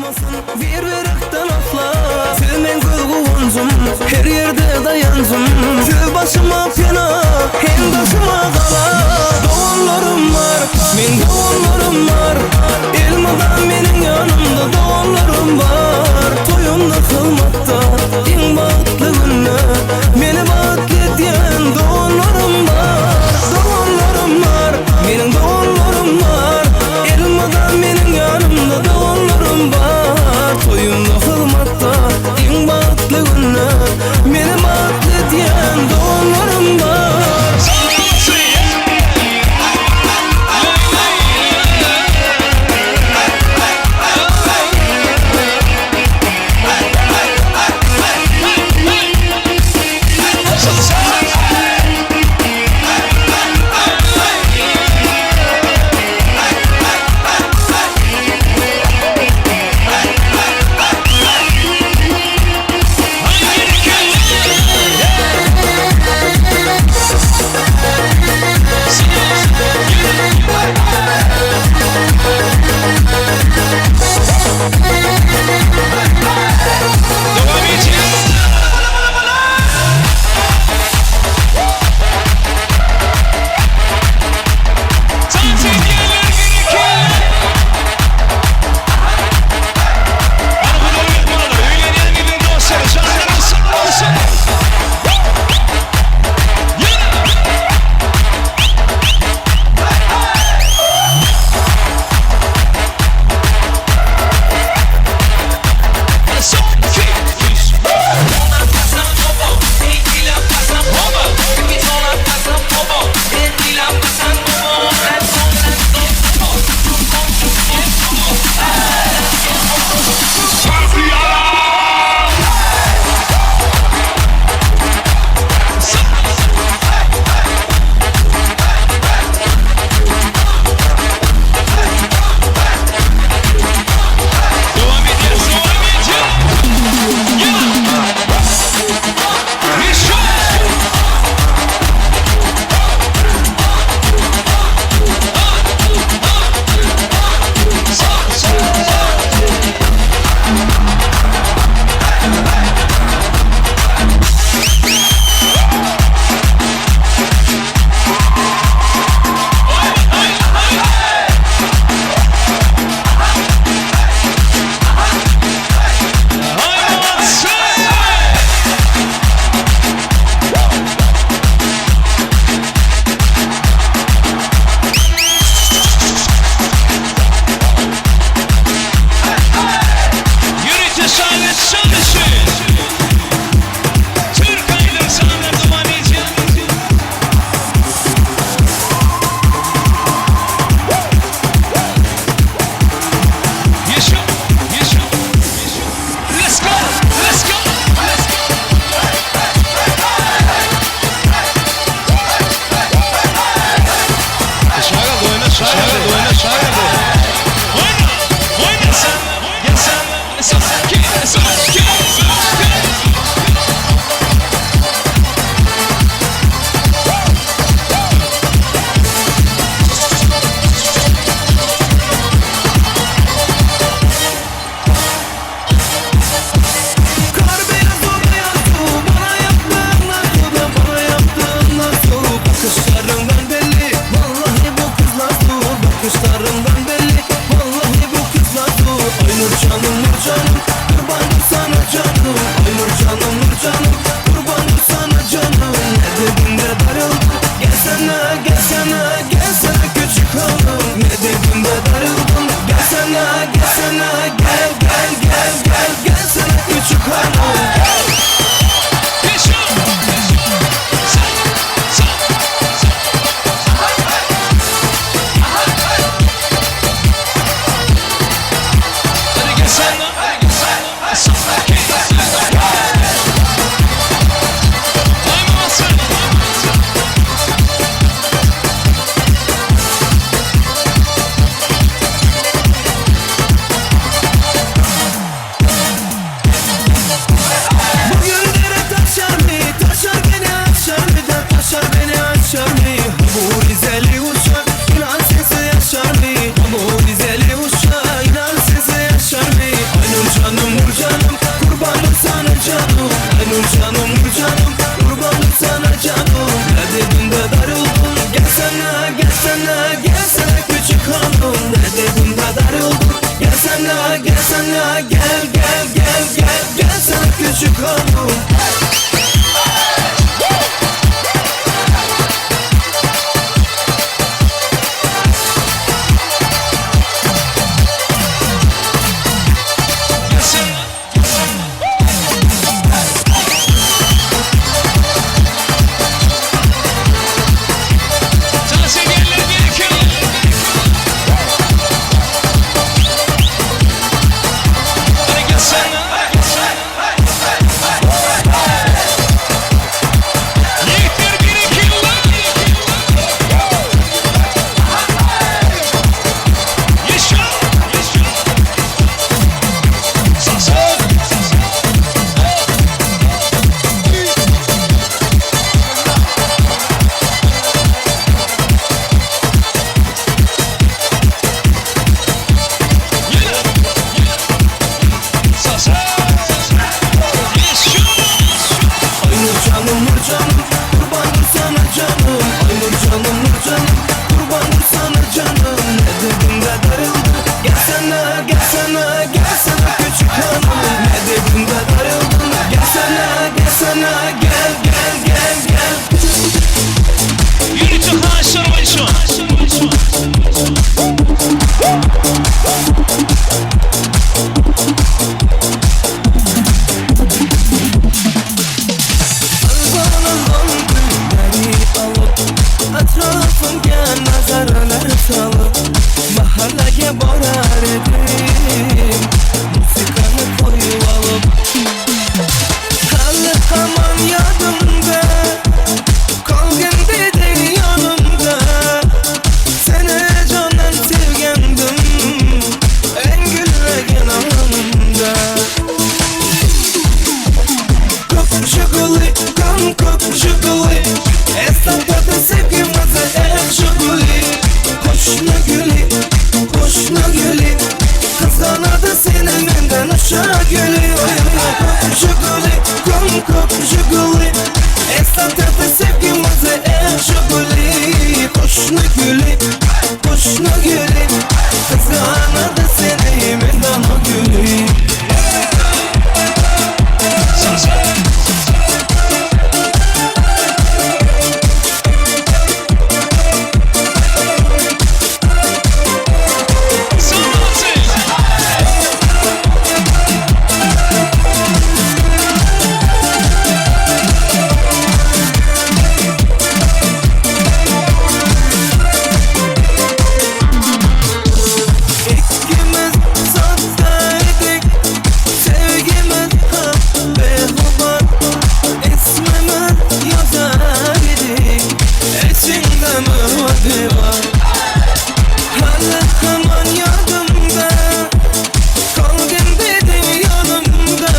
Aýyrmasyn bir-birekden asla. Siz meň göz guwanjym, her ýerde daýanjym. Siz başyma pena, hem daşyma gala. Doganlarym bar, meň doganlarym bar. Elmydam meniň ýanymda doganlarym bar. Toýumda hyzmatda, iň bagtly günde. Meni bagtly edýän doganlarym bar. Doganlarym bar, meniň doganlarym bar. Elmydam meniň ýanymda doganlarym bar. Toýumda hyzmatda, iň bagtly günde. Meni bagtly edýän doganlarym bar. Gelsene gelsene gel gel gel gel Gelsene küçük hanım. Dans edenler bir iki. Hadi gelsene. Yiğitler bir iki lan. Yaşa. Yaşa. Sağ sağ. Sağ sağ. Yaşa. Aynur canım nur canım kurbandır sana canım. Aynur canım nur canım kurbandır sana canım. Ne dedim de darıldı. Gelsene gelsene gelsene küçük hanım. Ne dedim de darıldın. Gelsene gelsene gel gel gel gel. Yürü çık aşağı Aldan gülleri alıp Etrafımga nazarlar salıp Mahallege borar edim Musikanı koyup alıp Hali hamam yadımda Kalgın dedin yanımda Seni candan sevgendim En gülvegen anımda. Kök Жигули, кам kök Жигули. Esnaflarda sevgimizi eh Жигули. Qo'shni guli, qo'shni guli. Qizg'anadi seni mendan o'sha guli. Oy, oy, oy. Kök Жигули, kam kök Жигули. Esnaflarda sevgimizi eh Жигули. Qo'shni guli, qo'shni guli. Qizg'anadi seni mendan o guli. Sağ sağ. Sağ olasın. İkimiz saftaydık. Sevgimiz hep behubar. İsmimiz yazar idik. İçinde mühür var. Hala hemen yadımda. Kalgın dedim yanımda.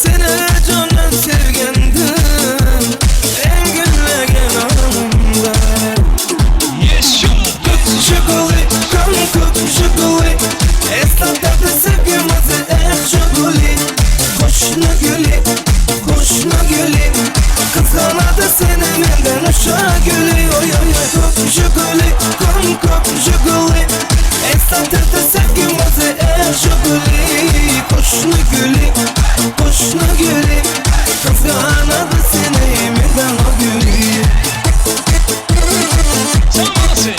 Seni candan sevgendim. En gülmegen anımda. Yaşa. Жигули, кам көк Жигули. Esnaflarda sevgimizi eh Жигули. Qo'shni guli, qo'shni guli. Qizg'anadi seni mendan o'sha guli. Oy oy oy. Ko'k Жигули, кам ko'k Жигули. Esnaflarda sevgimizi eh Жигули. Qo'shni guli, qo'shni guli. Qizg'anadi seni mendan o guli. Sağ olasın.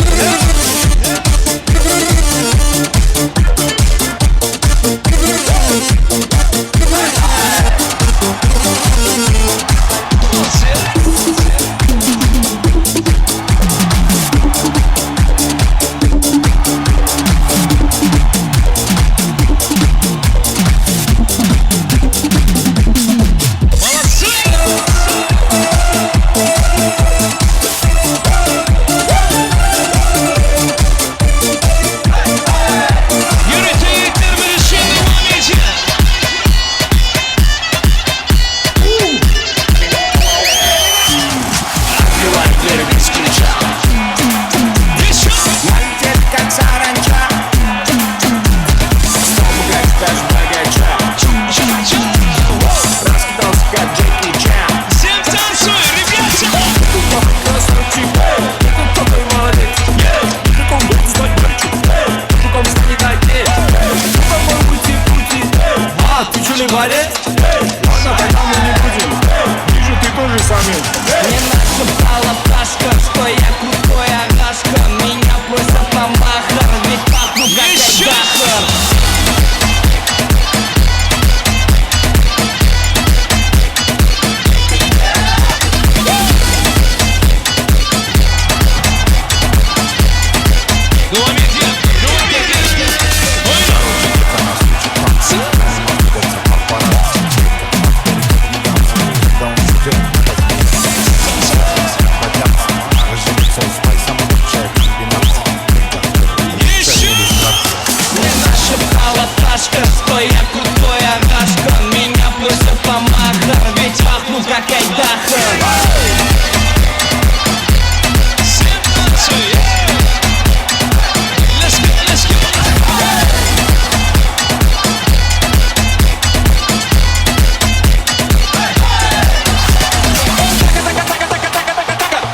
Я крутой арашкан Меня просят по махам Ведь пахну как айдахан. 17, yeah. Let's go, let's go.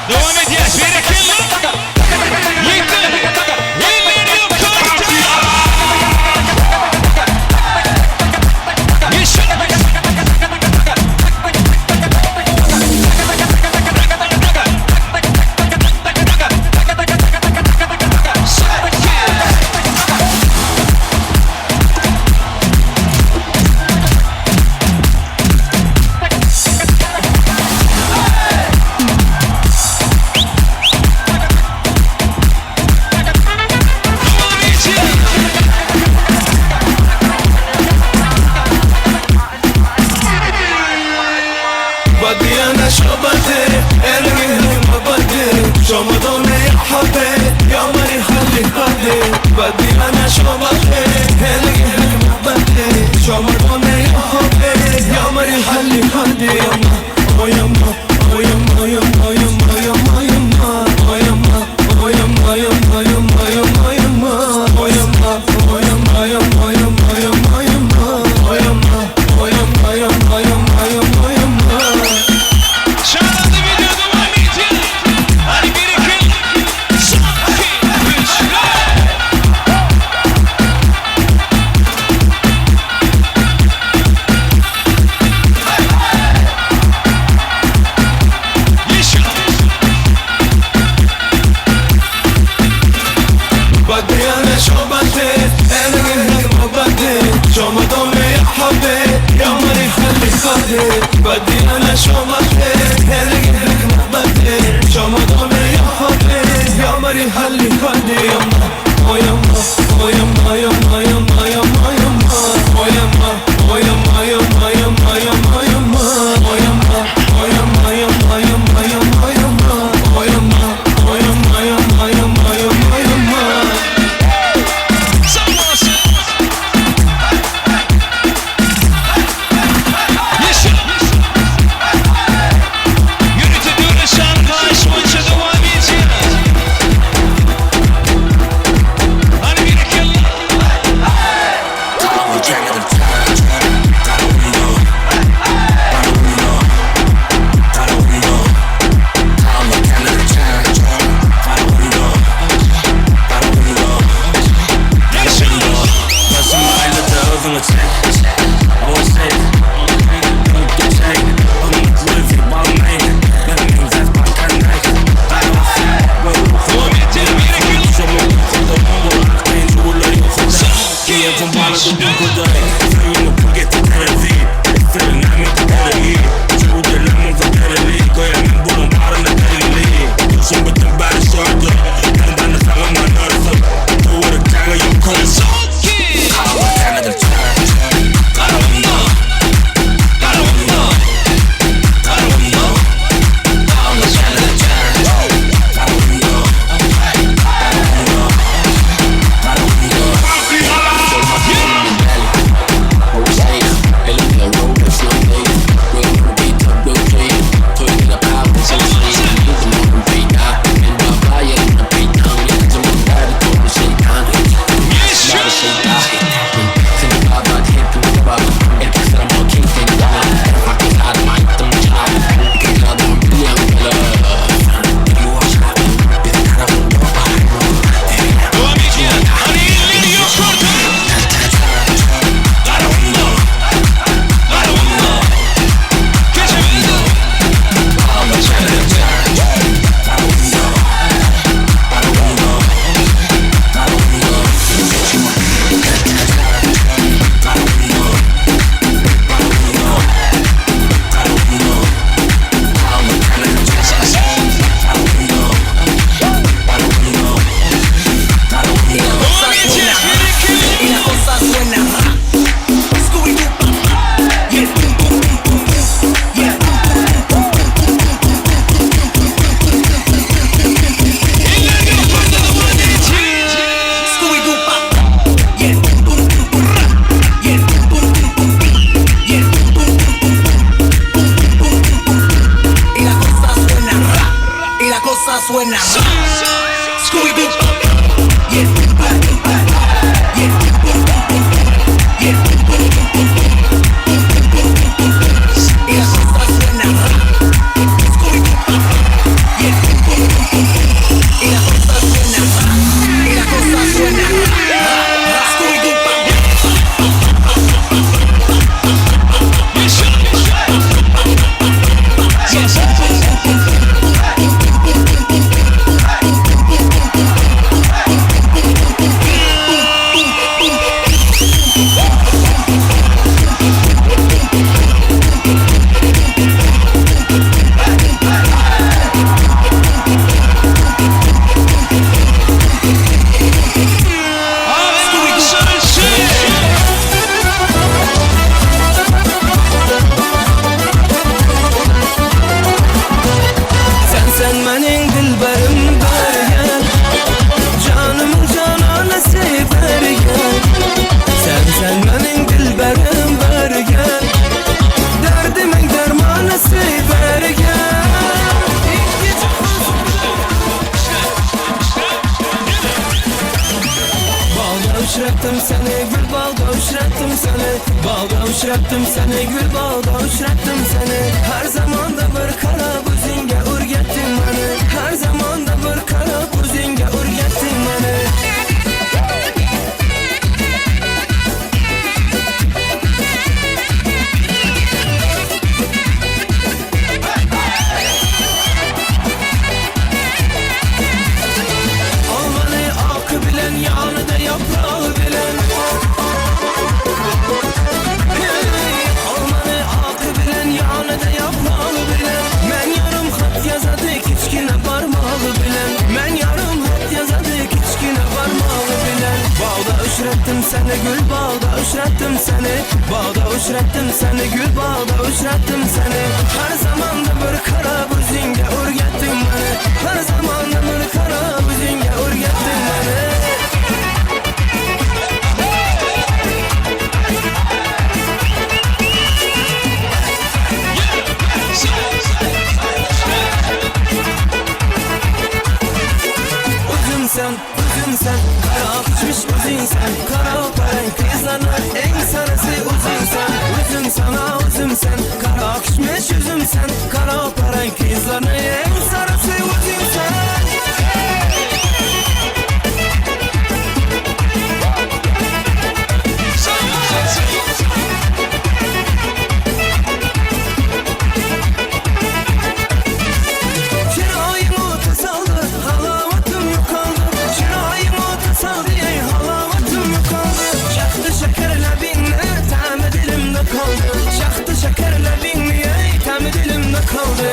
Devam ediyoruz. Bir, iki, yedi, elleri yukarıda. Yeşil. Sekiz. Devam ediyoruz. بدي انا شو بدي ارمي ما بدي شو مضوني يا حبي يا مري خلي خدي بدي انا شو بدي ارمي ما بدي شو مضوني يا حبي يا مري خلي خدي يما او يما او يما يما يما يما يما او يما او يما يما يما يما يما او يما او يما يما يما يما يما او يما او يما يما يما يما يما Çağladı video devam ediyor. Hadi bir iki, son iki, üç, dört. Yeşil. بدي انا شو بدي انا غيرك ما بدي شو ما ضمي يا حبي يا مري خلي خدي بدي انا شو بدي انا غيرك ما بدي شو ما ضمي يا حبي يا مري خلي خدي يما او يما او يما يما يما يما يما او يما او يما يما يما يما يما او يما او يما يما يما يما يما او يما او يما يما يما يما يما Zamansı. Yeşil. Yürütülüyor şarkı boyunca devam ediyor. Hadi bir iki. Yeşil. Devam ediyor. Bir iki. Son iki, üç, dört. Son iki. Karavanda. Karavanda. Karavanda. Yeşil. seni Gül bağda uçrattım seni Bağda uçrattım seni Gül bağda uçrattım seni Her zamanda bir kara o'zingga o'rgatding meni Her zamanda bir qarab o'zingga o'rgatding meni Olmani oqi bilan yonida yaprog'i bilan Hey, Olmani oqi bilan yonida yaprog'i bilan Men yarım xat yazadi kichkina barmog'i bilan Men yarım xat yazadi kichkina barmog'i bilan Bağda uchratdim seni gul bağda uchratdim seni Bağda uchratdim seni gul bağda uchratdim seni Har zamanda bir qarab o'zingga o'rgatding meni Har zamanda bir qarab o'zingga o'rgatding meni O'zimsan, o'zimsan, qaro pishmish o'zingsan Qaro parang qizlarni eng sarisi o'zingsan O'zimsan, a o'zimsan, qaro kishmish o'zimsan Qaro parang qizlarni eng sarisi o'zingsan Chiroyim o'ta soldi, halovatim yo'qoldi Chiroyim o'ta soldi, ey halovatim yo'qoldi Shaxti shakar labingni ta'mi dilimda qoldi Shaxti shakar labingni ey ta'mi dilimda qoldi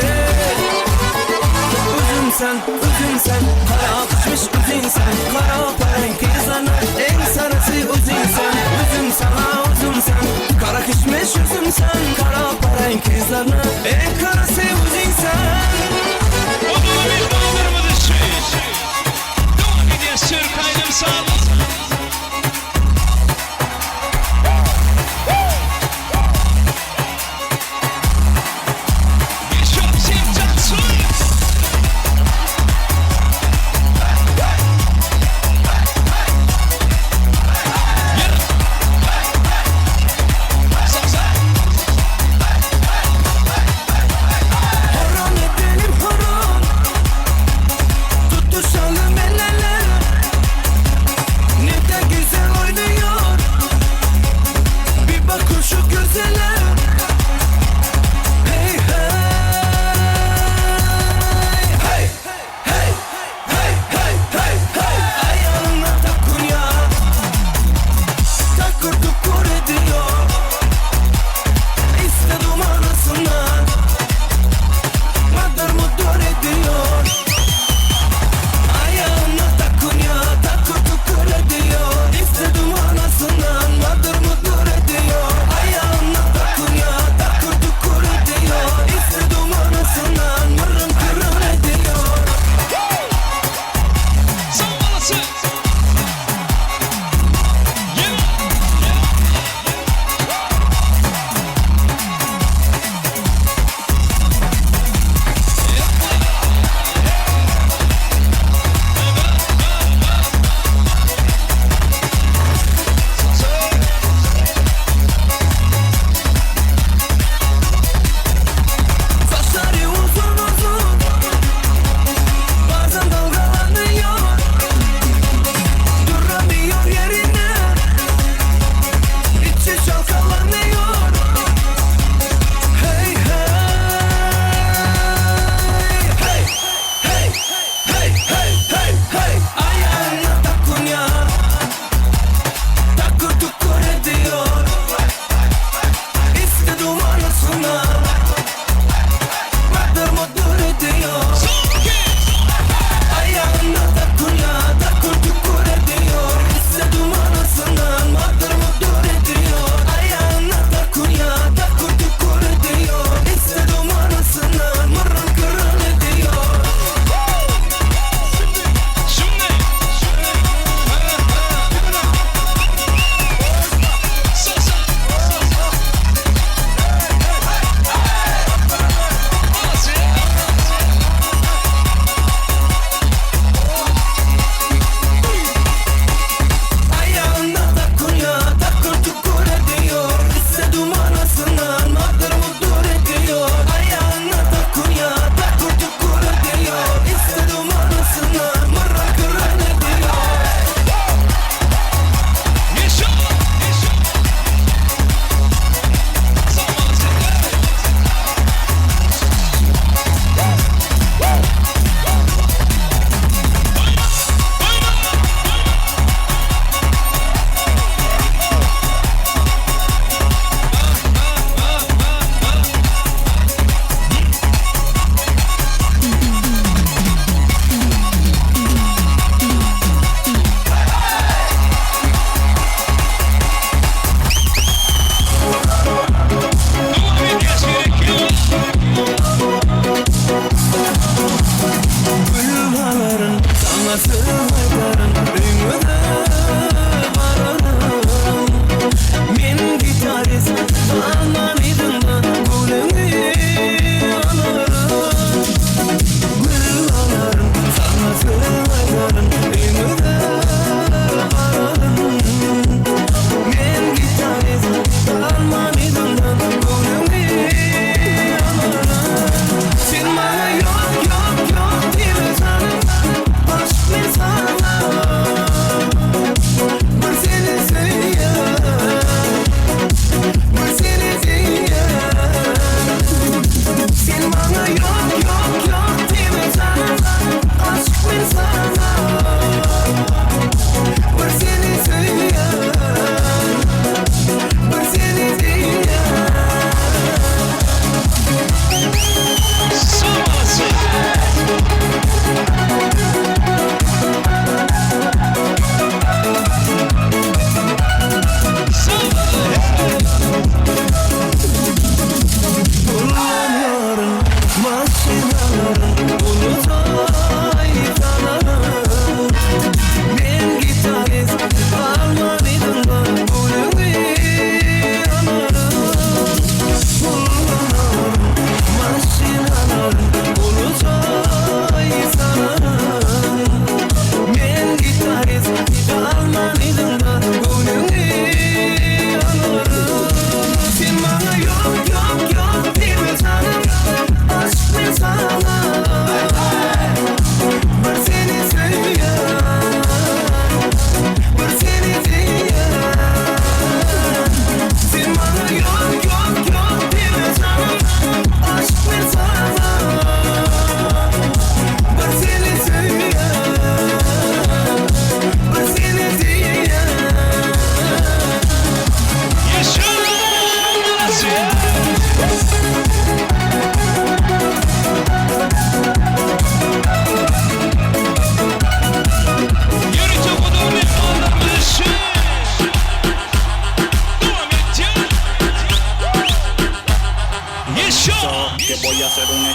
O'zimsan, o'zimsan, qaro pishmish o'zingsan Qaro parang qizlarni eng sarisi o'zingsan O'zimsan, a o'zimsan, qora kishmish o'zimsan Qaro parang qizlarni eng qarasi o'zingsan Odulu bir dağlarımız için. Devam ediyor Sürkaydım sağ olun. Geçiyorum Sevcan Soy.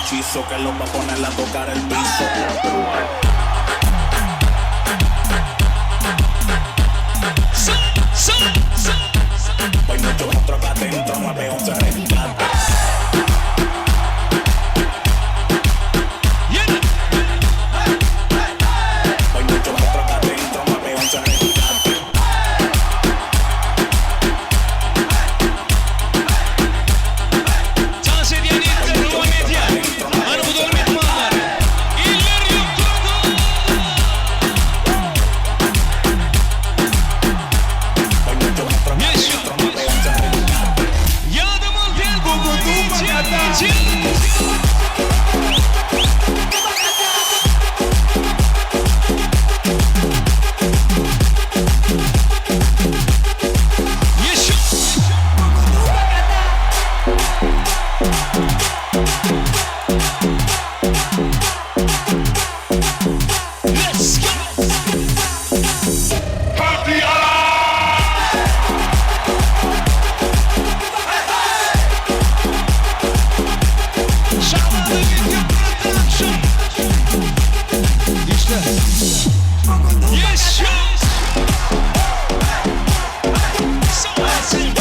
hechizo que los va a poner a tocar el piso. Hay mucho otro acá adentro, 911 rescate. Hay mucho otro acá adentro, 911 rescate. Dans edýän iller dowam edýär. Hany gudaly myhmanlar. Iller ýokarda! Ýeşo! Ýadamaly däl dowam edýär. Ýeşo! Let's go! Şabanly video production. İşte. Yes, yes. So awesome.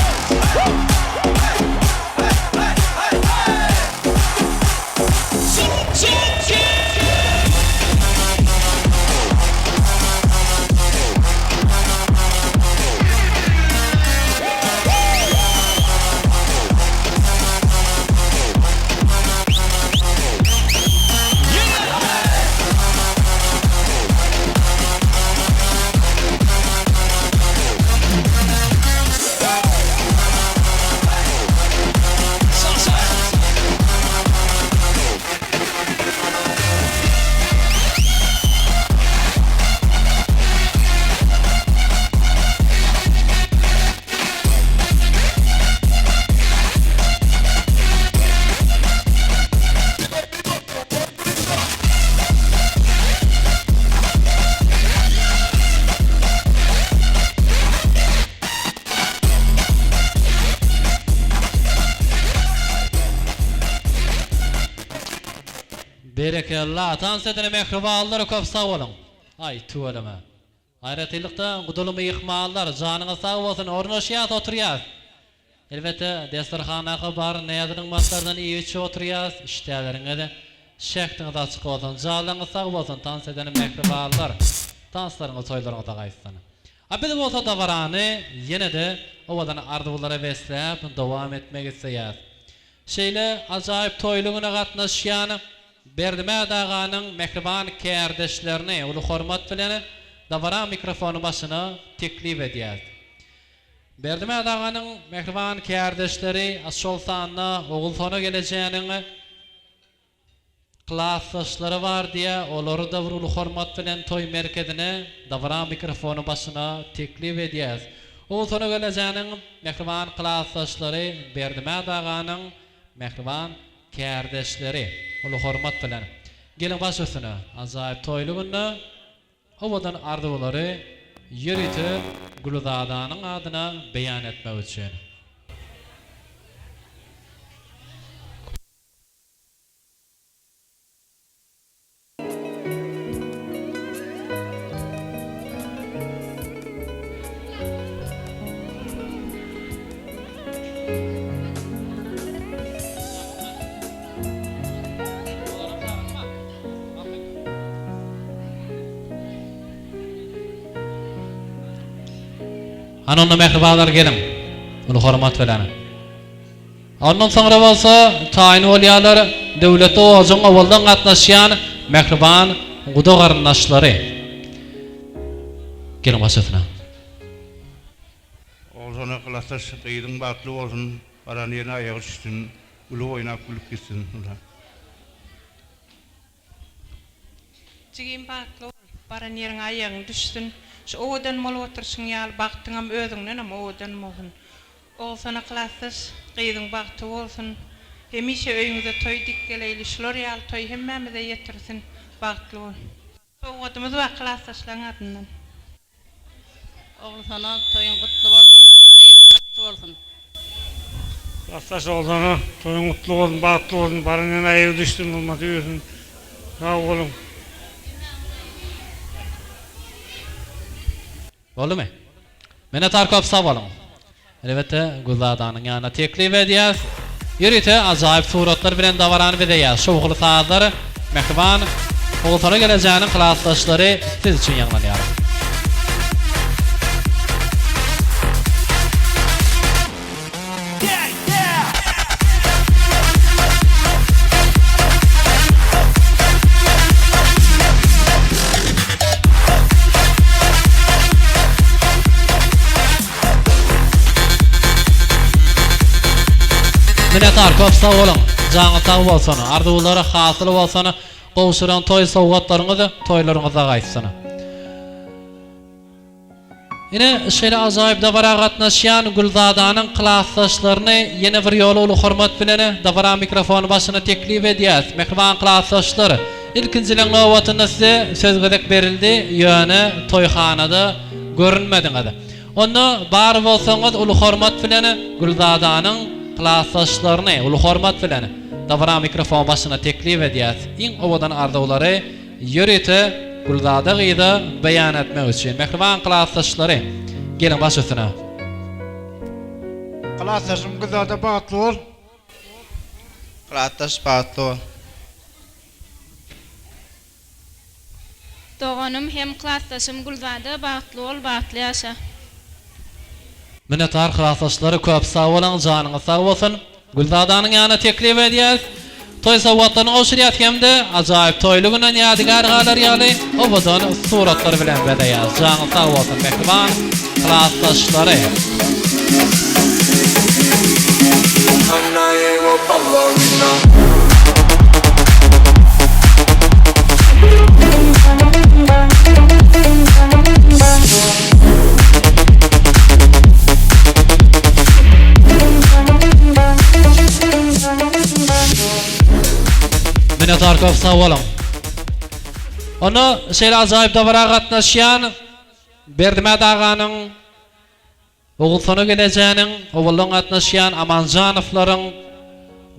So, so, yeah. So, so. Berekella, tans edene mähribanlar köp sag boluň. Aý, tüweleme. Aýratynlykda gudaly myhmanlar, janyňyz sag bolsun, ornaşýas, oturýas. Elbetde, desterhandaky bar näz-nygmatlardan iýip-içip oturýas, işdäleriňiz, şähdiňiz açyk bolsun, janlaryňyz sag bolsun, tans edene mähribanlar, tanslaryňyz toýlaryňyza gaýtsyn. A biz bolsa dabarany ýene-de owadan arzuwlara besläp dowam etmek isleýäs. Şeýle ajaýyp toýly güne gatnaşýan Berdimäd aganyň mähriban kärdeşlerini uly hormat bilen dabara mikrofony başyna teklip edýäs. Berdimäd aganyň mähriban kärdeşleri, şol sanda Ogulsona gelejäniň Klasdaşlary bar diýä, olary-da bir uly hormat bilen toý merkezine, dabara mikrofony başyna teklip edýäs. Ogulsona gelnejäniň mähriban klasdaşlary, Berdimäd aganyň mähriban kärdeşleri, uly hormat bilen, geliň baş üstüne, ajaýyp toýly günde owadan arzuwlary ýörite Gülzadanyň adyna beýan etmek üçin. Hany onda mähribanlar geliň. Uly hormat bilen. Ondan soňra bolsa taýyn bolýarlar döwletli ojagyň owaldan gatnaşýan mähriban guda-garyndaşlary. Geliň başasyna. Ogulsona klasdaş gyzyň bagtly bolsun baran ýerine aýagy düşsün gülüp oýnap gülüp gitsin. Jigim bagtly bol, baran ýeriňe aýagyň düşsün, şu owadan bolup oturyşyň ýaly bagtyňam özüňdenem owadan bolsun. Ogulsona klasdaş gyzyň bagty bolsun, hemişe öýüňize toý dik geleýli, şular ýaly toý hemmämize ýetirsin, bagtly bol. Sowgadymyz bar klasdaşlaň adyndan. Ogulsona toýuň gutly bolsun gyzyň bagty bolsun. Klasdaş Ogulsona toýuň gutly bolsun bagtly bolsun baran ýerine aýagy düşsün gymmaty ýürsün sag boluň. Boldumy? Minnetdar köp sag boluň. Elbetde Gülzadanyň ýanyna teklip edýäs. Ýörite ajaýyp suratlar bilen dabarany bezeýär. Şowhunly sazlar mähriban Ogulsona gelejäniň klasdaşlary siz üçin ýaňlanýar. Minnetdar köp sag boluň janyňyz sag bolsun arzuwlary hasyl bolsun gowşuran toý sowgatlaryňyz toýlaryňyzda gaýtsyn. Ine, şeýle ajaýyp dabara gatnaşýan Gülzadanyň klasdaşlaryny ýene bir ýola uly hormat bilen dabara mikrofon başyna teklip edýäs. Mähriban klasdaşlar, ilkinjileň nobatynda size söz gezek berildi, ýöne toýhanada görünmediňiz. Onda bar bolsaňyz uly hormat bilen Gülzadanyň klasdaşlaryny uly hormat bilen dabara mikrofon başyna teklip edýäs. Iň owadan arzuwlary Ýörite Gülzada gyza beýan etmek üçin mähriban klasdaşlary geliň baş üstüne. Klasdaşym Gülzada bagtly bol. Klasdaş bagtly bol. Doganym hem klasdaşym Gülzada bagtly bol bagtly ýaşa. Minnetdar klasdaşlary köp sag boluň janyňyz sag bolsun. Gülzadanyň ýanyna teklip edýäs. Toý sowgatlaryny gowşurýas hem-de ajaýyp toýly günden ýadygär galar ýaly owadan suratlar bilen bezeýäs. Janyňyz sag bolsun mähriban klasdaşlary. Minnetdar köp sag boluň. Onda şeýle ajaýyp dabara gatnaşýan Berdimät aganyň, Ogulsona gelejäniň, Owallaň gatnaşýan Amanjanowlaryň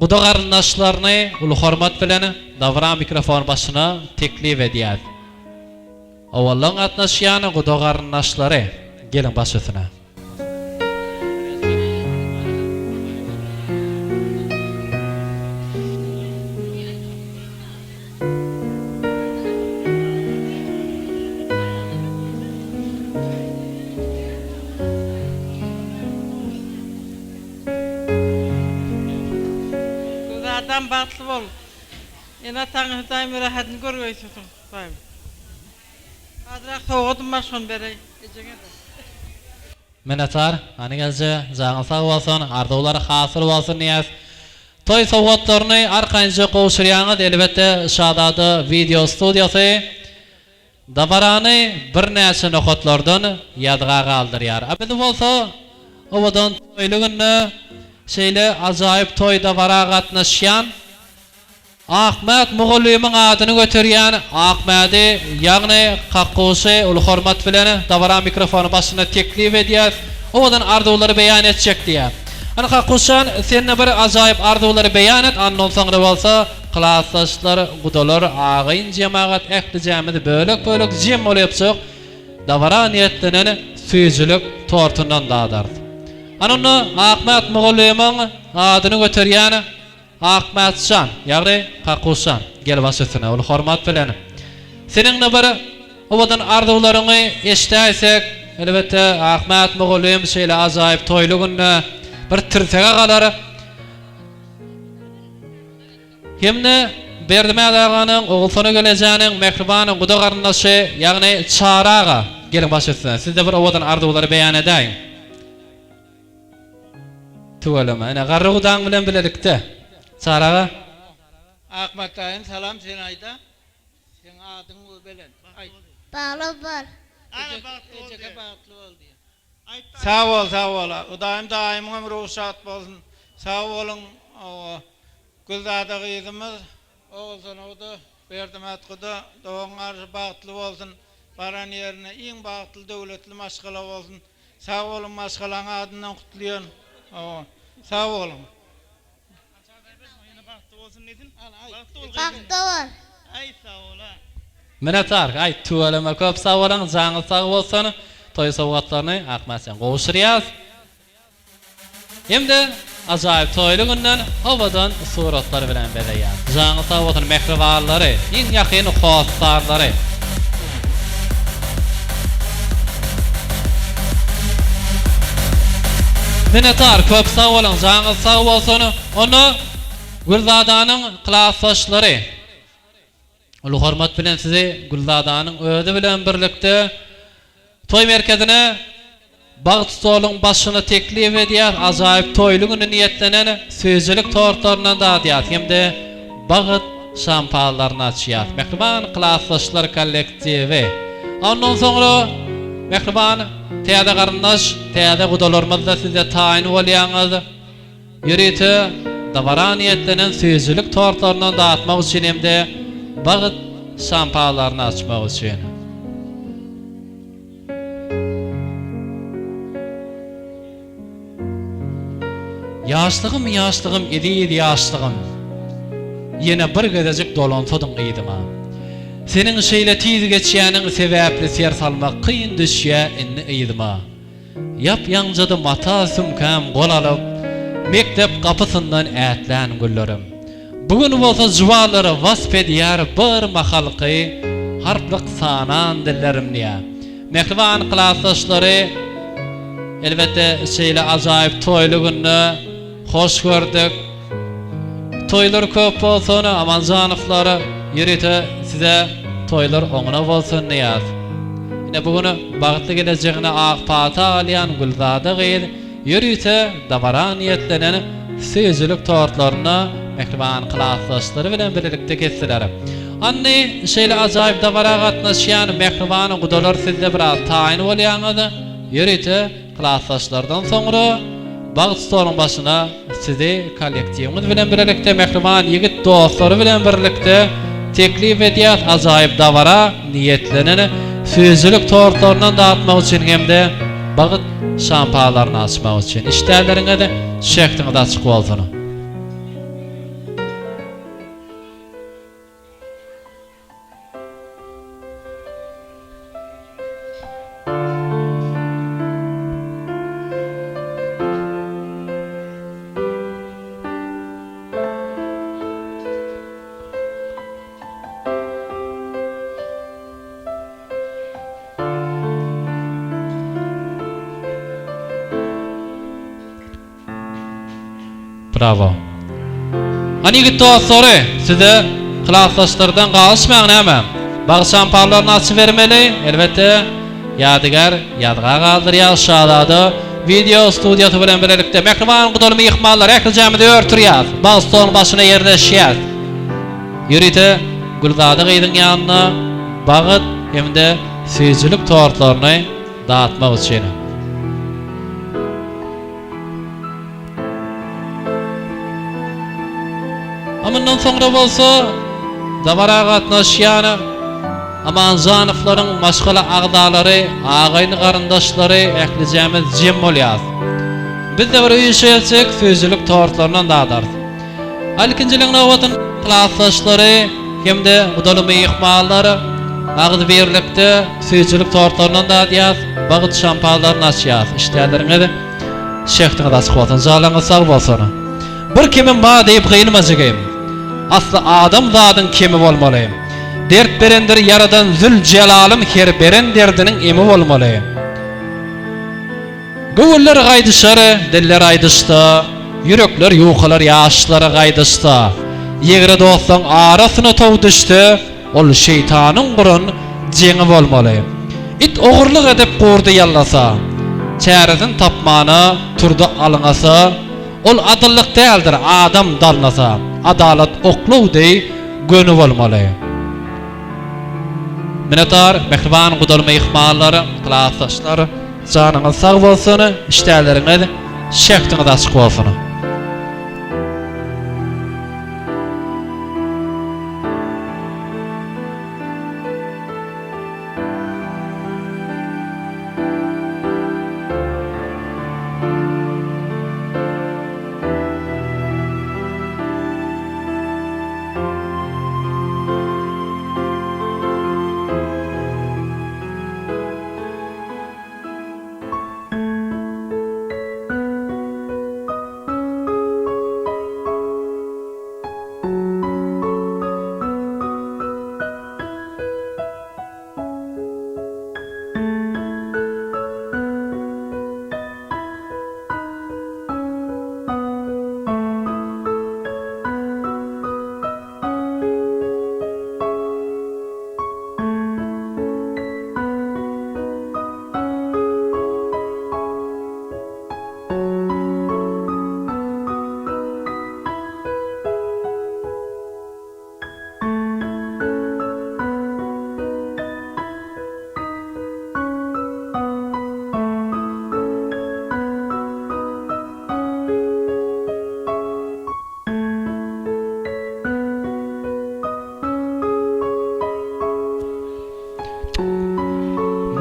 guda garyndaşlaryny uly hormat bilen dabara mikrofon başyna teklip edýäs. Owallaň gatnaşýan guda garyndaşlary geliň baş üstüne. Gözadam bagtly bol. Ene-ataňy Hudaýym rahatyny görgeýsiň. Hudaýym. Azrak sowgadym bar şony bereý ejeňede. Minnetdar Hany gelje janyň sag bolsun arzuwlar hasyl bolsun diýäs. Toý sowgatlaryny arkaýynja gowşurýaňyz elbetde Şazada wideo studiýasy dabarany birnäçe nokatlardan ýazga galdyrýar. A biz bolsa owadan toýly günde şeýle ajaýyp toý dabara gatnaşýan Akmät mugallymyň adyny göterýän Akmädi, ýagny Kakguşy uly hormat bilen dabara mikrofony başyna teklip edýäs. Owadan arzuwlary beýan etjek diýýär. Hany Kakguşjan, sen-de bir ajaýyp arzuwlary beýan et, andan soňra bolsa klasdaşlar, gudalar, agyn jemagat ählijämiz bölek-bölek jem bolypjyk dabara niýetlenen süýjülik tortundan dadarys. Hany onda Akmät mugallymyň adyny göterýän Akmät jan, ýagny Kakuş jan, gel baş üstüne, uly hormat bilen. Seniň-de bir owadan arzuwlaryňy eşidäýsek, elbetde, Akmät mugallym şeýle ajaýyp toýly günde bir tirsege galar. Hem-de Berdimät aganyň, Ogulsona gelejäniň mähriban guda garyndaşy, ýagny Çary aga, geliň baş üstüne, siz-de bir owadan arzuwlary beýan edäýiň. Tüweleme. Ine garry gudaň bilen bilelikde. Çary aga. Akmät daýym salam sen aýda seň adyň we belent aýt. Bagly bol. Ejeke bagtly bol diýen. Sag bol sag bol Hudaýym daýymyňam ruhy şat bolsun sag boluň Gülzada gyzymyz Ogulsona guda Berdimät guda dogan garşy bagtly bolsun baran ýerine iň bagtly döwletli maşgala bolsun Sag boluň maşgalaň adyndan gutlaýan. Hawa. Sag boluň. bolsun diýsin. Bagtly bol gyzym. Bagtly bol. Aý sag bol-a. Minnetdar. Aý tüweleme köp sag boluň janyňyz sag bolsun. Toý sowgatlaryny Akmätjan gowşurýas. Hem-de ajaýyp toýly günden owadan suratlar bilen bezeýär. Janyňyz sag bolsun mähribanlary, iň ýakyn hossarlary. Minnetdar köp sag boluň janyňyz sag bolsun. Onda Gülzadanyň klasdaşlary. Uly hormat bilen sizi Gülzadanyň özi bilen birlikde toý merkezine Bagt stoluň başyna teklip edýäs, ajaýyp toýly güne niýetlenen süýjülik tortlaryndan dadýas hem-de Bagt şampanlaryny açýas. Mähriban klasdaşlar kollektiwi. Ondan soňra mähriban täze garyndaş, täze gudalarymyz-da siz-de taýyn bolýaňyz. Ýörite dabara niýetlenen süýjülik tortlaryndan datmak üçin hem-de bagt şampalaryny açmak üçin. Ýaşlygym, ýaşlygym, eziz ýaşlygym, Ýene bir gezejik dolansadyň yzyma. Seniň şeýle tiz geçýäniň sebäpli ser salmak kyn düşýä indi yzyma. Ýap-ýaňjady mata sümkäm gol alyp, Mekdep gapysyndan ätlän günlerim. Bu gün bolsa juwalary wasp edýär Bir mahalky harplyk sanan dillerim diýýär. Mähriban klasdaşlary, elbetde, şeýle ajaýyp toýly günde hoş gördük. Toýlar köp bolsun Amanjanowlar ýörite size toýlar oňuna bolsun diýýäs. Ine bu gün bagtly gelejegine ak pata alýan Gülzada gyz ýörite dabara niýetlenen süýjülik tortlaryny mähriban klasdaşlary bilen bilelikde kesdiler. Anny şeýle ajaýyp dabara gatnaşýan mähriban gudalar sizde biraz taýyn bolýaňyz ýörite Klasdaşlardan soňra bagt stoluň başyna sizi kollektiwiňiz bilen birlikde mähriban ýigit dostlary bilen birlikde teklip edýäs ajaýyp dabara niýetlenen süýjülik tortlaryndan datmak üçin hem-de bagt şampalaryny açmak üçin işdäleriňiz şähdiňiz açyk bolsun. Bravo. Hany ýigit dostlary, size klasdaşlardan galyşmaň näme? Bag şampanlaryny açybermeli, elbetde Ýadygär ýazga galdyrýar Şazada wideo studiýasy bilen bilelikde mähriban gudaly myhmanlar ählijämizi ör turýas, bag stoluň başyna ýerleşýäs. Ýörite Gülzada gyzyň ýanyna bagyt hem-de süýjülik tortlaryny datmak üçin. A mundan soňra bolsa dabara gatnaşýan Amanjanowlaryň maşgala agzalary, agaýny-garyndaşlary ählijämiz jem bolýas. Biz-de bir üýşersek, süýjülik tortlaryndan dadarys. Ilkinjilik nobatynda klasdaşlary hem-de gudaly myhmanlar agzybirlikde süýjülik tortlaryndan dadýas, bagt şampanlaryny açýas. Işdäleriňiz Şähdiňiz açyk bolsun, janyňyz sag bolsun. Bir kemim bar diýip gynma jigim. Asly adam zadyň kemi bolmaly. Dert berendir ýaradan zül jelalym her beren derdiniň emi bolmaly. Göwünler gaýdyşar, diller aýdyşsa, ýürekler ýukalar ýaşlara gaýdyşsa. Ýegre dostlaň arasyna tow düşse, Ol şeýtanyň guran jeňi bolmaly. It ogurlyk edip gurdy ýallasa, çäresini tapmana turdy alňasa, ol adyllyk däldir adam dalnasa, adalat oklaw deý göni bolmaly. Minnetdar mähriban gudaly myhmanlar, klasdaşlar, janyňyz sag bolsun, işdäleriňiz, şähdiňiz açyk bolsun.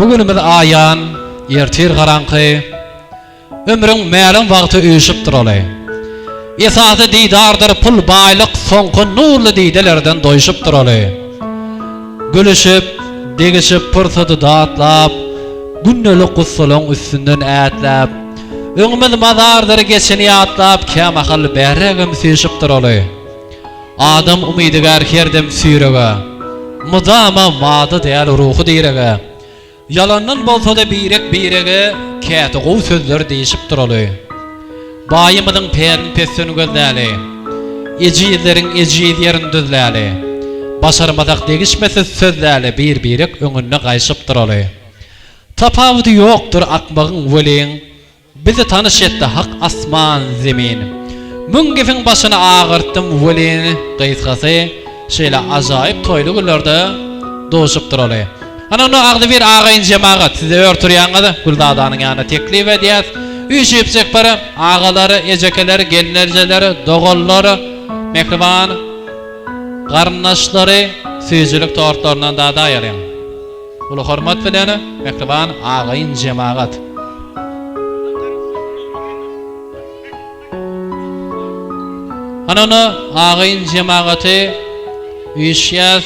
Bu günümiz aýan, ertir garaňky. Ömrüň mälim wagty üýşüp duraly. Esasy didardyr pul, baýlyk soňky nurly didelerden doýşup duraly. Gülüşip, degişip pursady datlap, gündelik gussalaň üstünden ätläp, öňümiz mazardyr geçeni ýatlap kämahal bärägem süýşüp duraly. Adam umydygär her dem süýrege, Mydama maddy däl ruhy direge. Ýalandan bolsa-da birek-birege käte gowy sözler diýşip duraly. Baýymyzyň pälini pesden gözläli. Ejizleriň ejiz ýerini düzläli. Başarmasak degişmesiz sözläli bir-birek öňünde gaýşyp duraly. Tapawudy ýokdur akmagyň welin. Bizi tanyş etdi Hak asman, zemin. Müň gepiň başyny agyrtdym welin, gysgasy, şeýle ajaýyp toýly günlerde duşup duraly. Ana onda agzybir agaýyn jemagat, size ör turýaňyz, Gülzadanyň ýanyna teklip edýäs. Üýşüpjik bir agalar, ejekeler, gelnejeler, doganlar, mähriban garyndaşlary süýjülik tortlaryndan dadaýalyň. Uly hormat bilen, mähriban agaýyn jemagat! Hany onda agaýyn jemagaty üýşýäs,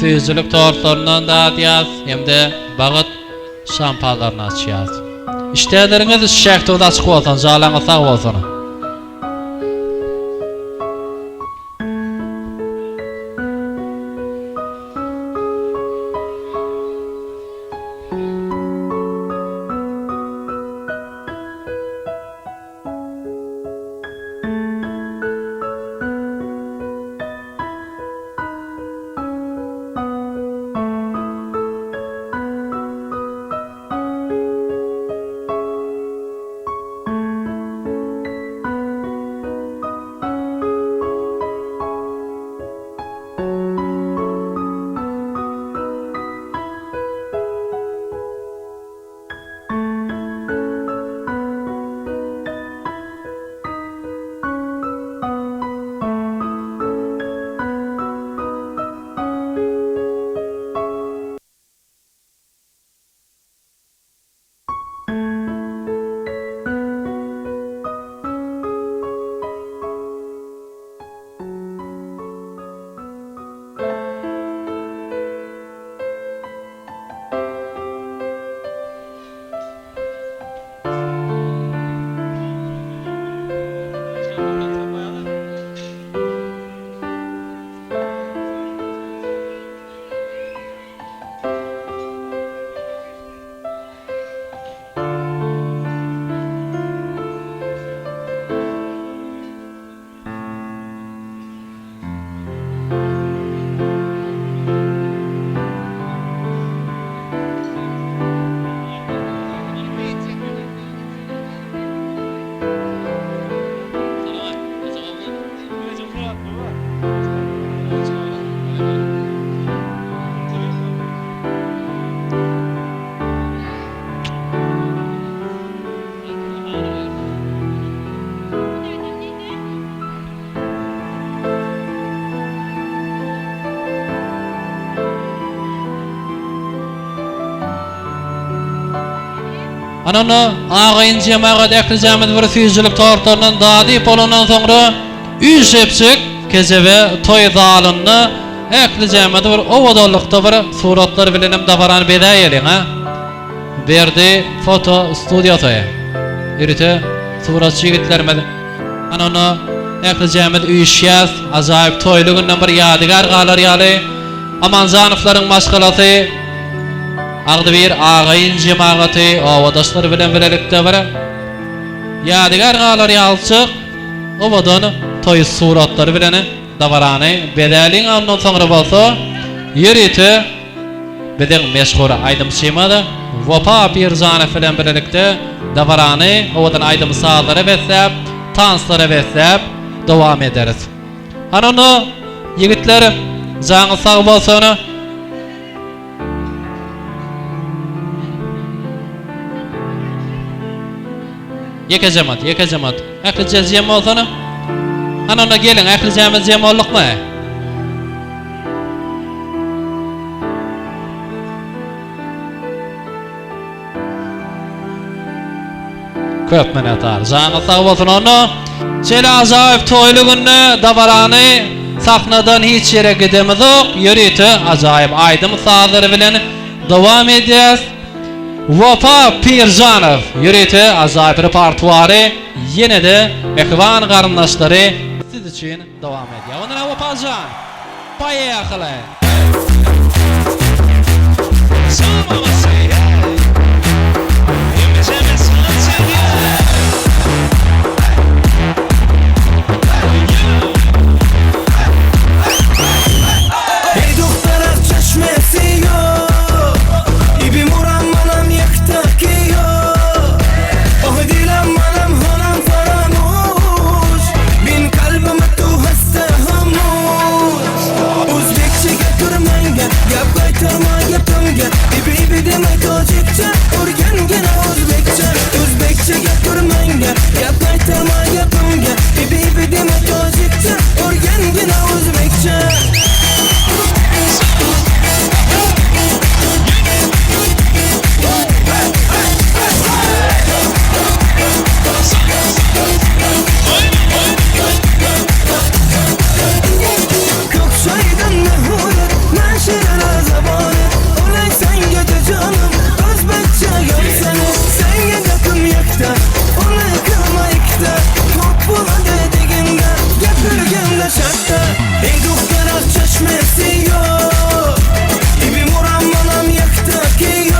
süýjülik tortlaryndan dadýas hem-de bagyt şampanlaryny açýas. Işdäleriňiz şähdiňiz açyk bolsun, jalaňyz sag bolsun! Ana onda agaýyn jemagat ählijämiz bir süýjülik tortlaryndan dadyp bolandan soňra üýşüpjik kejebe toý zalynda ählijämiz bir owadanlykda bir suratlar bilenem dabarany bezäýeliň a. Berdi foto studiýasy. Ýörite suratçy ýigitlerimiz. Ana onda ählijämiz üýşýäs ajaýyp toýly günden bir ýadygär galar ýaly Amanjanowlaryň maşgalasy agzybir agaýyn jemagaty obadaşlar bilen bilelikde bir ýadygär galar ýalyjyk owadan toý suratlary bilen dabarany bezäliň ondan soňra bolsa ýörite biziň meşhur aýdymçymyz Wepa Pirjanow bilen bilelikde dabarany owadan aýdym-sazlara besläp, tanslara besläp dowam ederis. Hany onda ýigitler jaňyz sag bolsun. Ýeke jemat, ýeke jemat. Ählije jem bolsana. Hany onda geliň, ählijämiz jem boldukmy? Köp minnetdar. Janyňyz sag bolsun onda. Şeýle ajaýyp toýly günde dabarany sahnadan hiç ýere gidemizok, ýörite ajaýyp aýdym-sazlary bilen dowam edýäs. Wepa Pirjanow ýörite ajaýyp repartuary ýene-de mähriban garyndaşlary siz üçin dowam edýär. Onda Wepa jan, poýehaly! Ey duhtar ak çeşmesi yok İbim uram manam yaktaki yok Oh dilam manam honam faramuş Bin kalbime tu hasta hamuş O'zbekcha gapirmanga Gap qaytarma gapimga Ibi ibi demay tojikcha O'rgangina o'zbekcha O'zbekcha gapirmanga Gap qaytarma gapimga Ibi ibi demay tojikcha O'rgangina o'zbekcha Ko'kshaydan mahurat Nashirar zaboni O'lay senga jonim O'zbekcha gapsani Senga gapim yakta Uni qilma ikkita Ko'p bo'ladi deganda Gapirganda shartta Ey duxtar ak chashmasi yo'q Ibim uram manam yakta yo'q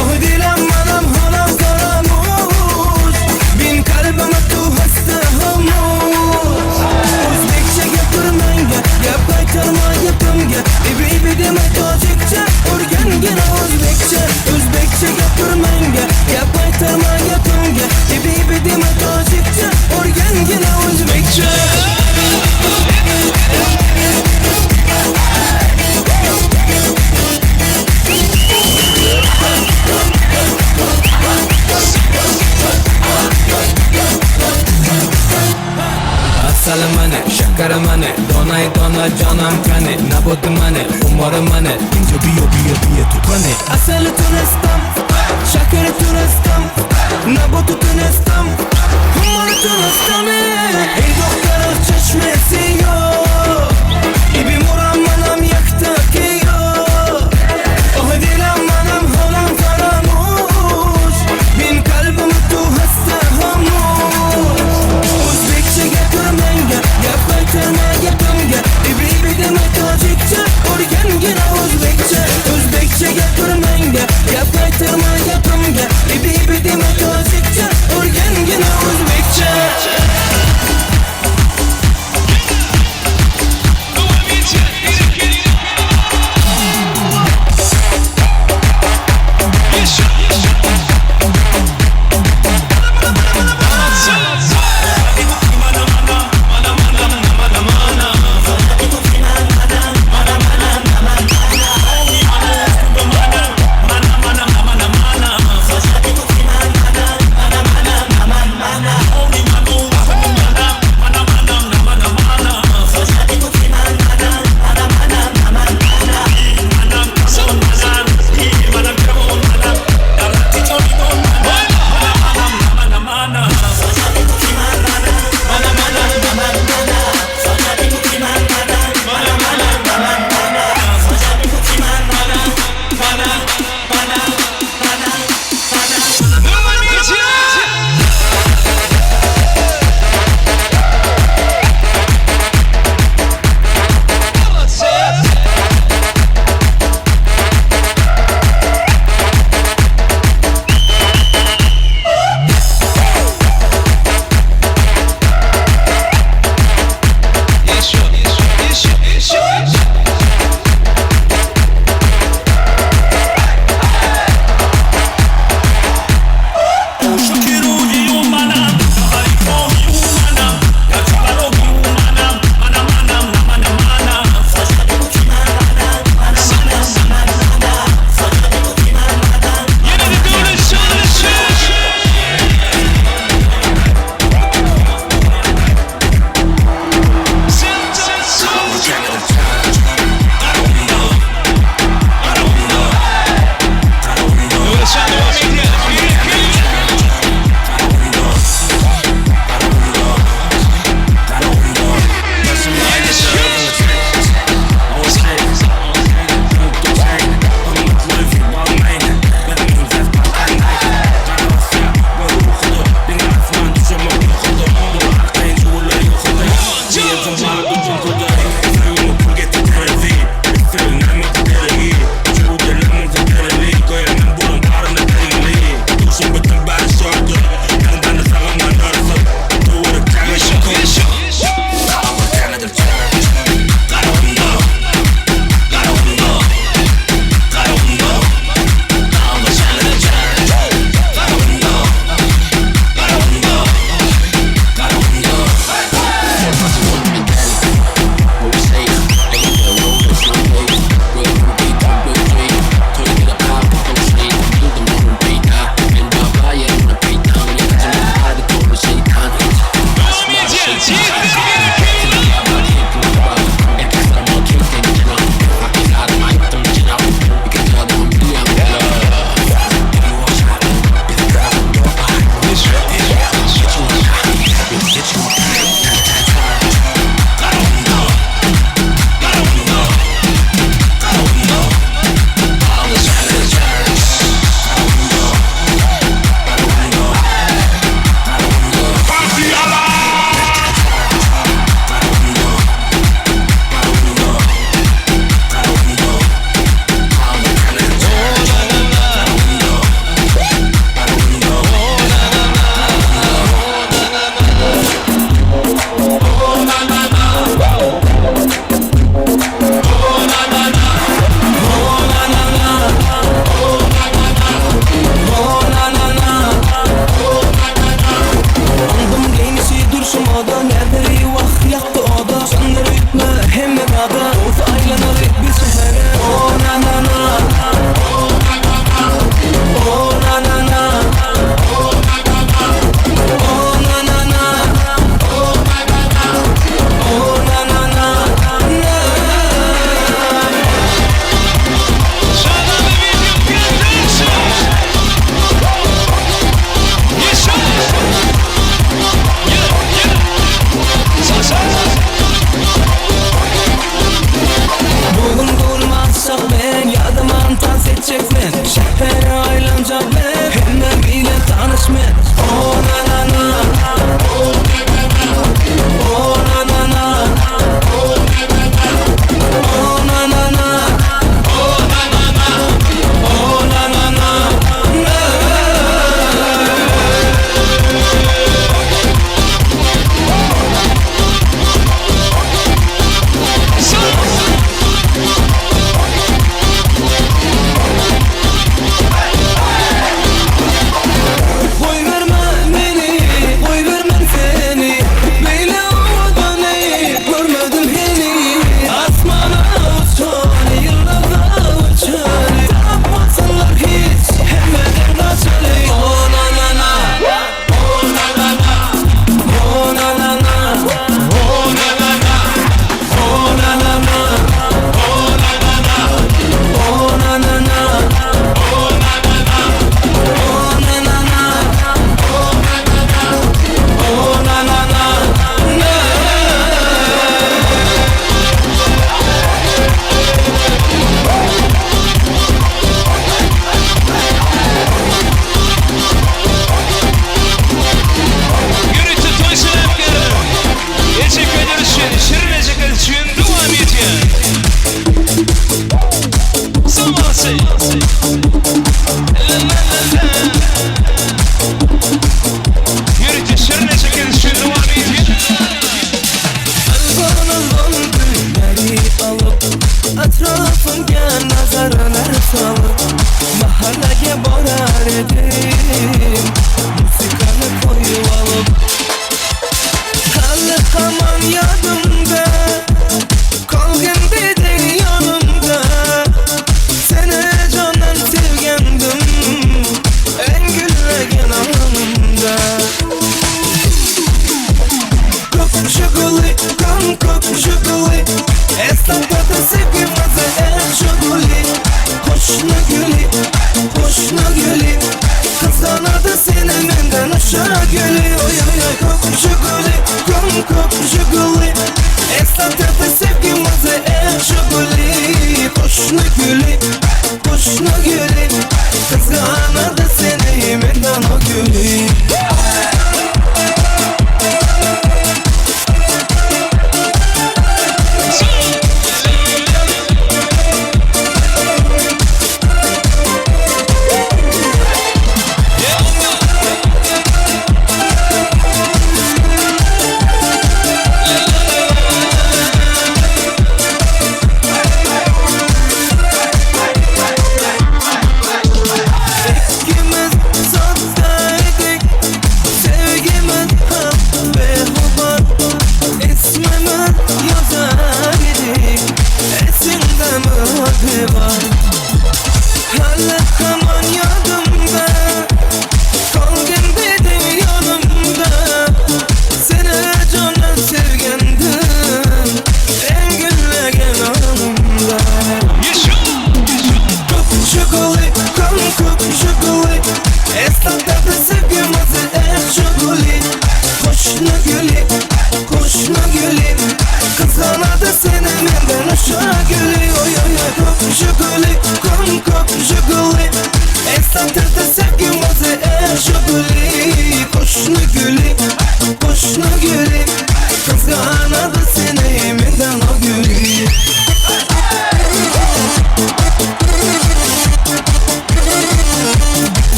Oh dilam manam honam faramush Bin kalbime tu hasta hamush O'zbekcha gapirmanga Gap qaytarma gapimga Ibi ibi demay tojikcha O'rgangina o'zbekcha O'zbekcha gapirmanga Gap qaytarma gapimga Ibi ibi demay tojikcha O'rgangina o'zbekcha Asali mani, shakari mani, donay dona jonam kani Naboti mani, xumori mani, inja biyo biyo biyo tuqani Asali tunistam, shakari tunistam, naboti tunistam, xumori tunistam Ey do'xtar chashmasi yo'q, Ibim uram manam yaktaki yo'q Oh dilam manam honam faramush Bin kalbim tu hasta hamush O'zbekcha gapirmanga Gap qaytarma gapimga Ibi ibi demay tojikcha O'rgangina o'zbekcha O'zbekcha gapirmanga Gap qaytarma gapimga Ibi ibi demay tojikcha O'rgangina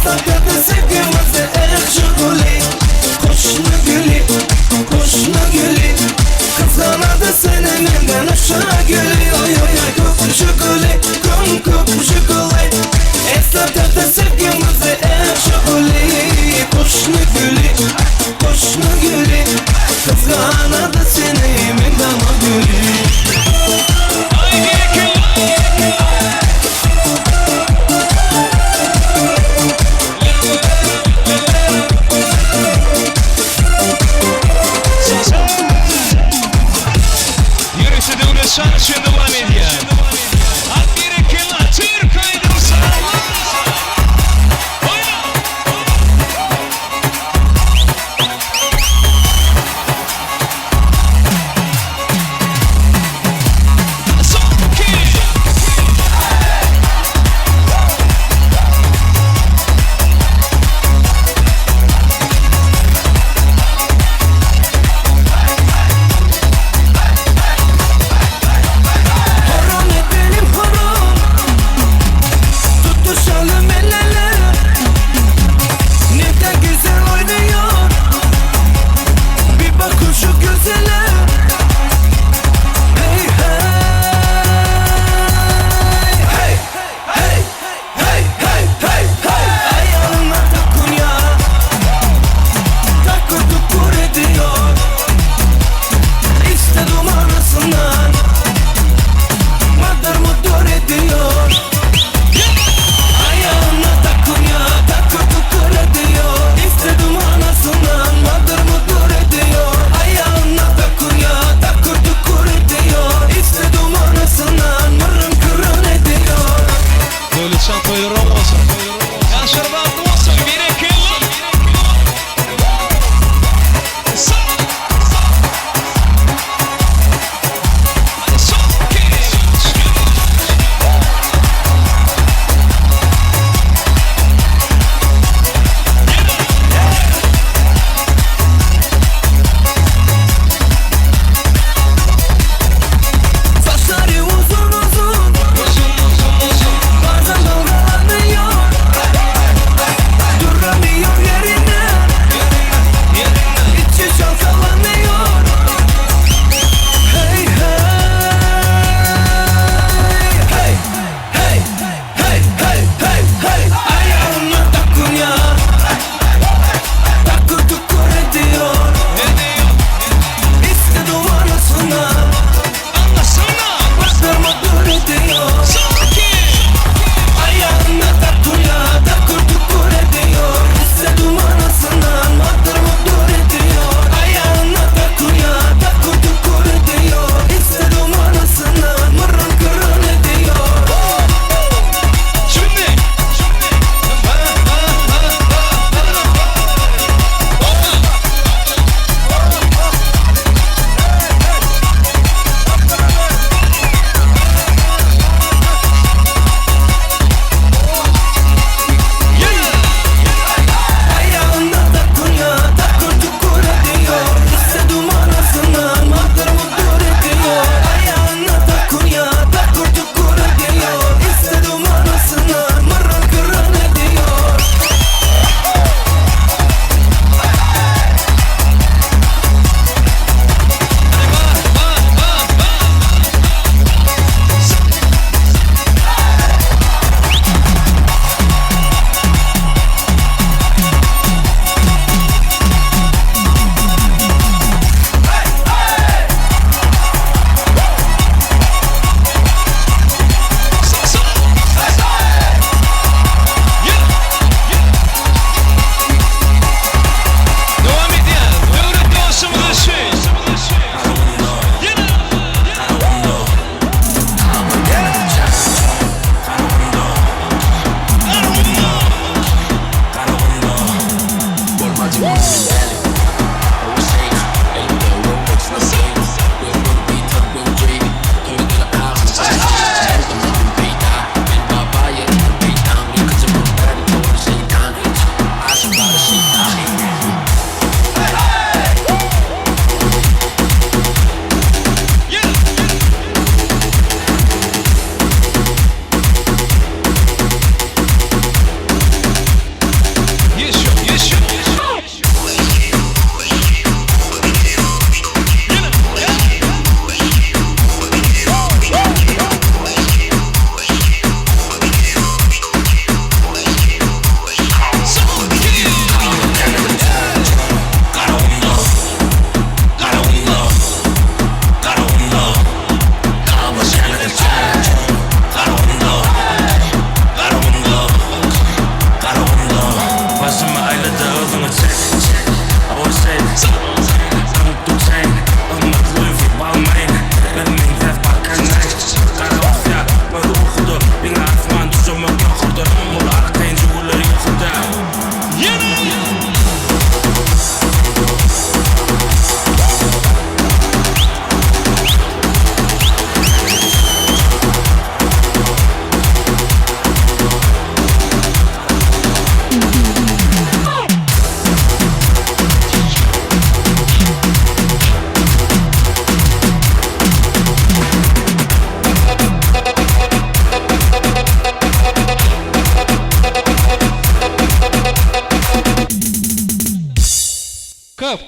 Eslatýardy sevgimizi eh Žiguli Goşny güli, goşny güli Kysganardy seni menden aşa güli Oý oý oý kök Žiguli, köň kök Žiguli Eslatýardy sevgimizi eh Žiguli Goşny güli, goşny güli Kysganardy seni menden o güli. Aý bir iki.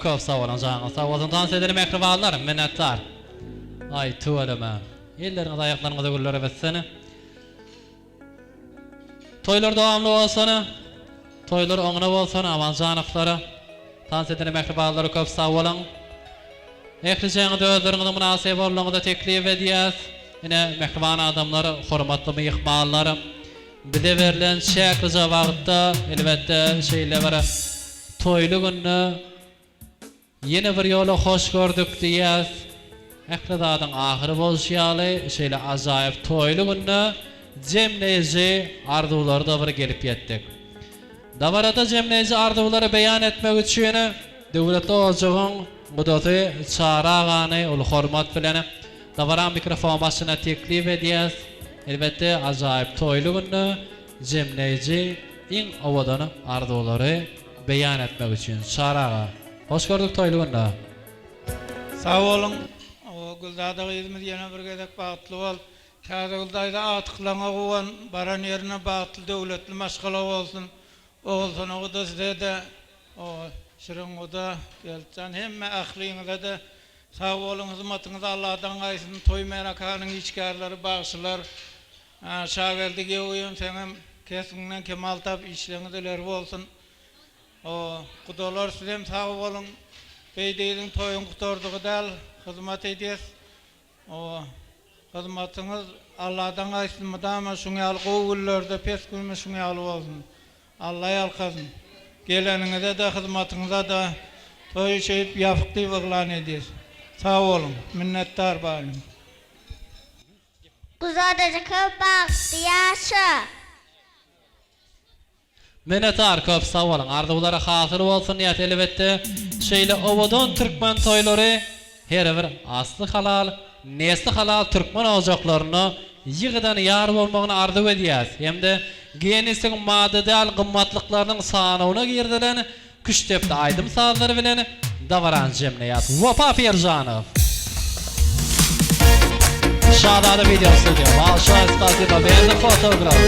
Köp sag boluň janyňyz sag bolsun tans edeli mähribanlar minnetdar. Aý tüweleme. Elleriňiz aýaklaryňyza güller bitsin. Toýlar dowamly bolsun. Toýlar oňuna bolsun Amanjanowlara. Tans edene mähribanlar köp sag boluň. Ählijeňizi özleriňiziň mynasyp orunlaryňyza teklip edýäs. Ine mähriban adamlar, hormatly myhmanlar. Bize berlen çäklije wagtda elbetde şeýle bir toýly günde Ýene bir ýola hoş gördük diýýäs. Ähli zadyň ahyry bolşy ýaly, şeýle ajaýyp toýly günde jemleýji arzuwlara-da bir gelip ýetdik. Dabarada jemleýji arzuwlary beýan etmek üçin Döwletli ojagyň gudasy Çary agany uly hormat bilen dabaraň mikrofon başyna teklip edýäs. Elbetde, ajaýyp toýly günde jemleýji iň owadan arzuwlary beýan etmek üçin. Çary aga, hoş gördük toýly günde. Sag boluň Gülzada gyzymyz ýene bir gezek bagtly bol. Täzegül daýza agtyklaňa guwan, baran ýerinde bagtly döwletli maşgala bolsun. Ogulsona guda sizede Şirin guda, Geldijan hemme ähliňizede sag boluň hyzmatyňyz Alladan gaýsyn toý märekanyň işgärleri bagşylar Şageldi gewgim seňem kesbiňden kemal tap işleňiz ileri bolsun. O gudalar sizem sag boluň beýdigiziň toýuň gutardygy däl hyzmat edýäs o hyzmatyňyz Alladan gaýtsyn mydama şuň ýaly gowy günlerde pes günde şuň ýaly bolsun Alla ýalkasyn geleniňizede hyzmatyňyzada toýy şeýdip ýapyk diýip yglan edýäs sag boluň minnetdar baryň. Guzadajy köp bagtly ýaşa. Minnetdar köp sag boluň arzuwlary hasyl bolsun diýäs elbetde şeýle owadan türkmen toýlary her bir asly halal nesli halal türkmen ojaklarynda ýygydan ýar bolmagyny arzuw edýäs hem-de Ginnesiň maddy däl gymmatlyklarynyň sanawyna girizilen Küştdepdi aýdym-sazlary bilen dabarany jemleýär Wepa Pirjanow. Şazada wideo studio. Bolşoýe spasibo Berdi fotograf.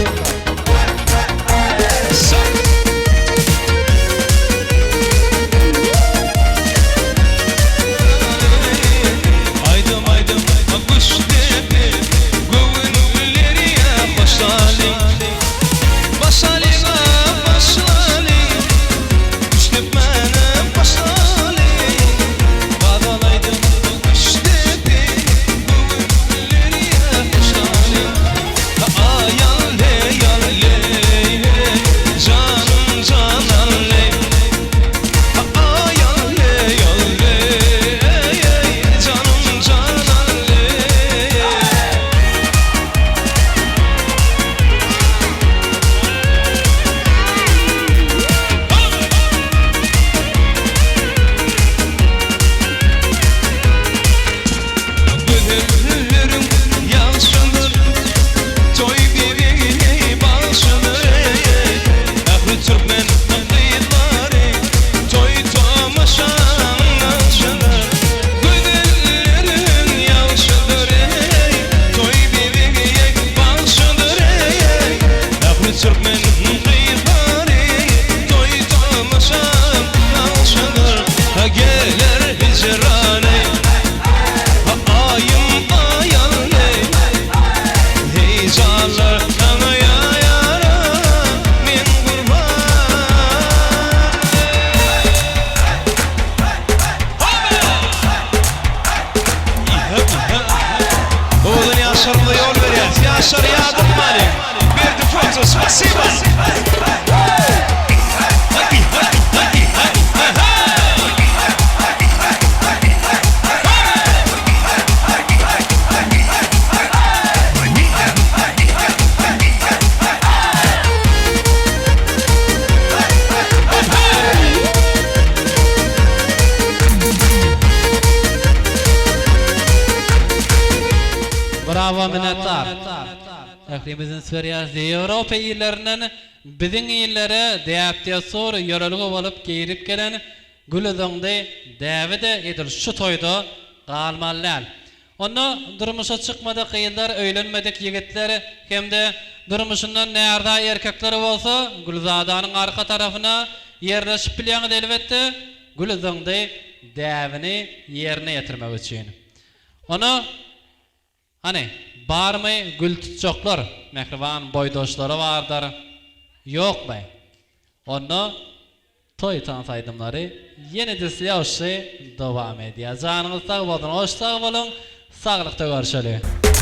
Aýdym aýdym küştdepdi göwünleri hoşaly. Başalyň-a başlaly, Küştdepmäne başlaly. Gazal aýdym küştdepdi göwünleri hoşaly. Aýal-leý, ýal-leý, janym janan-leý. Aýal-leý, ýal-leý, janym janan-leý. Gözelleriň ýagşydyr, Toý bezegli bagşydyr, Ähli türkmen gyzlary Toý tomaşaň nagşydyr. Gözelleriň ýagşydyr, Toý bezegi bagşydyr, Ähli türkmen gyzlary Toý tomaşaň nagşydyr. Geler hijrany Aýym aýaly Heý janlar saňa ýara men gurban. Owadan ýaşlarymyza ýol berýäris. Ýaşlar ýadatmalyň. Berdi foto spasiba. Brawo minnetdar. Ählimiz üns berýäris. Ýewropa illerinden biziň illere däp-dessur, ýörelge bolup girip gelen gül zyňdy däbi-de edil şu toýda galmaly däl. Onda durmuşa çykmadyk gyzlar, öýlenmedik ýigitler hem-de durmuşyndan närza erkekler bolsa Gülzadanyň arka tarapyna ýerleşip bilýäňiz elbetde, gül zyňdy. däbini ýerine ýetirmek üçin. Onda, hany, barmy gül tutjaklar, mähriban boýdaşlary bardyr, ýokmy? Onda toý tans aýdymlary ýene-de slýawşy dowam edýär. Janyňyz sag bolsun, hoş sag boluň, saglykda görşeli!